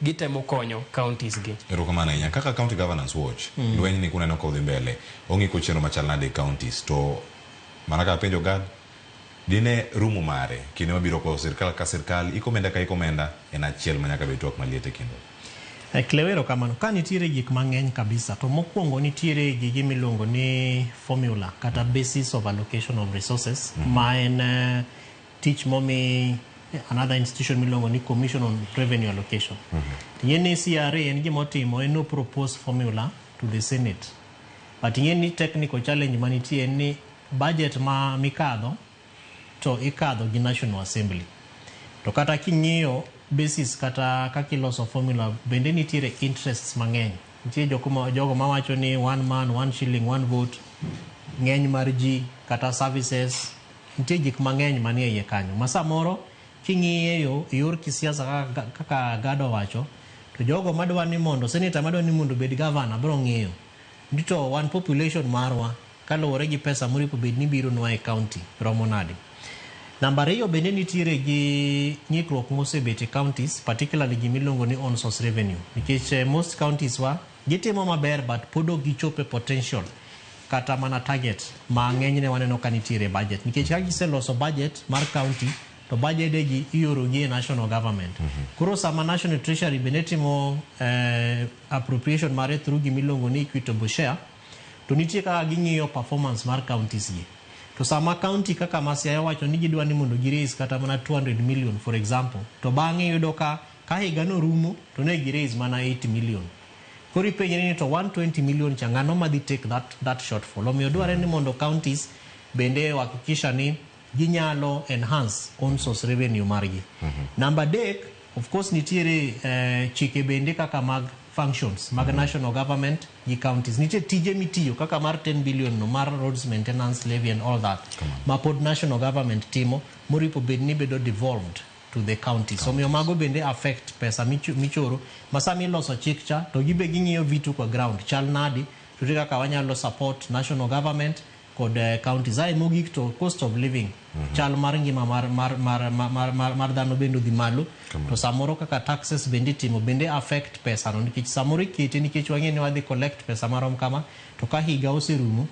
gitemo konyo counties gi. Erokamano ahinya. Kaka County Governance Watch, lweny ni kuneno ka odhi mbele, ong'iko chenro machal nade e counties to mana kaka penjo Gad, dine rumo mare kinde mabiro ko sirkal ka sirkal iko omenda ka iko omenda en achiel ma nyaka bed twak maliet e kindwa. Cleo erokamano. Ka nitiere gik mang'eny kabisa to mokwongo nitiere gigi miluongo ni formula kata basis of allocation of resources ma en tich momi another institution miluongo ni Commission on Revenue Allocation. Ting'e ni CRA en gima otimo en no propose formula to the Senate. But ing'e ni technical challenge manitie en ni budget ma mikadho to ikadho gi National Assembly. To kata king'iyo basis kata kaka iloso formula bende nitiere interests mang'eny. Nitie jogo mawacho ni one man, one shilling, one vote, ng'eny mar ji kata services, nitie gik mang'eny manie iye kanyo. Ma samoro king'iye yo yor kisiasa kaka Gado wacho, to jogo madwa ni mondo senator madwa ni mondo obed governor biro ng'iyo ni to wan population marwa kaluwore gi pesa moripo bed ni biro nwa e county romo nade. Namba ariyo bende nitiere gi ng'ikruok mosebet e counties, particularly gimiluongo ni own source revenue. Nikech most counties wa gitimo maber but pod ok gichopo e potential kata mana target ma ng'enyne waneno ka nitiere e budget. Nikech ka giseloso budget mar county to budgede gi ioro gi e national government. Koro sama National Treasury bende timo appropriation mare through gimiluongo ni equitable share, to nitie kaka ging'iyo performance mar counties gi. To sama county kaka ma Siaya wacho ni gidwa ni mondo gi raise kata mana 200 million for example, to bang'e iyudo ka higa no rumo to ne gi raise mana 80 million. Koro ipenjri ni to 120 million cha ng'ano madhi take that shortfall. Omiyo dwarore ni mondo counties bende ohakikisha ni ginyalo enhance own source revenue margi. Namba adek, of course nitiere chike bende kaka mag functions mag national government gi counties. Nitie tije mitiyo kaka mar 10 billion no mar roads maintenance levy and all that ma pod national government timo moripo bed ni bedo devolved to the counties. Omiyo mago bende affect pesa michoro ma sama iloso chik cha to gibe ging'iyo vitu kwa ground chal nadi to ere kaka wanyalo support national government kod counties. Ae mogik to cost of living chal mar ngima mar dhano bende odhi malo to samoro kaka taxes bende itimo bende affect pesa no nikech samoro ikete nikech wang'e ni wadhi collect pesa marom kama to ka higa oserumo.